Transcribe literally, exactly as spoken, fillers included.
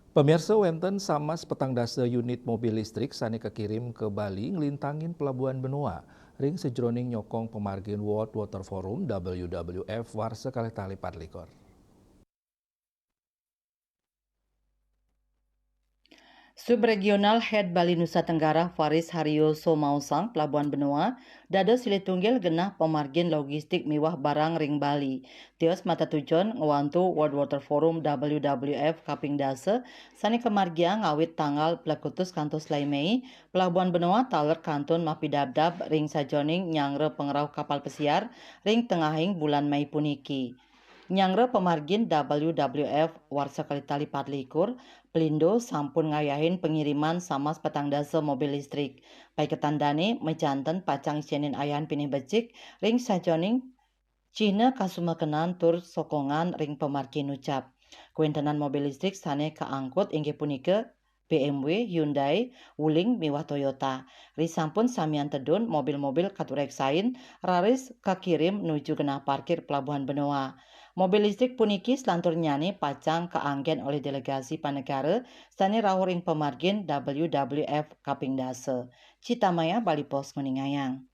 Pemirsa, wenten samas petang dasa unit mobil listrik sane kekirim ke Bali nglintangin Pelabuhan Benoa ring sajroning nyokong pamargin World Water Forum, W W F, warsa kalih tali patlikur. Subregional Head Bali Nusa Tenggara Faris Haryo Somausang Pelabuhan Benoa dados silih tunggil genah pamargin logistik miwah barang ring Bali. Tios matetujon ngwantu World Water Forum, W W F, kaping dasa sane kamargiang ngawit tanggal plekutus kantos lai Mei, Pelabuhan Benoa taler kantun mapidabdab ring sajoning nyangra pangrauh kapal pesiar ring tengahing bulan Mei puniki. Nyangra pamargin W W F warsa kalih tali patlikur, Pelindo sampun ngayahin pangiriman samas petang dasa mobil listrik. Paiketan dane majanten pacang isenin ayahan pinih becik ring sajoning cihna kasumekenan tur sokongan ring pamargin ucap. Kawentenan mobil listrik sane kaangkut inggih punika B M W, Hyundai, Wuling miwah Toyota. Risampun samian tedun mobil-mobil katureksain raris kakirim nuju genah parkir Pelabuhan Benoa. Mobil listrik puniki selanturnyane pacang kaanggen olih delegasi panegara sane rauh ring pamargin W W F kaping dasa. Cita Maya, Bali Post, nguningayang.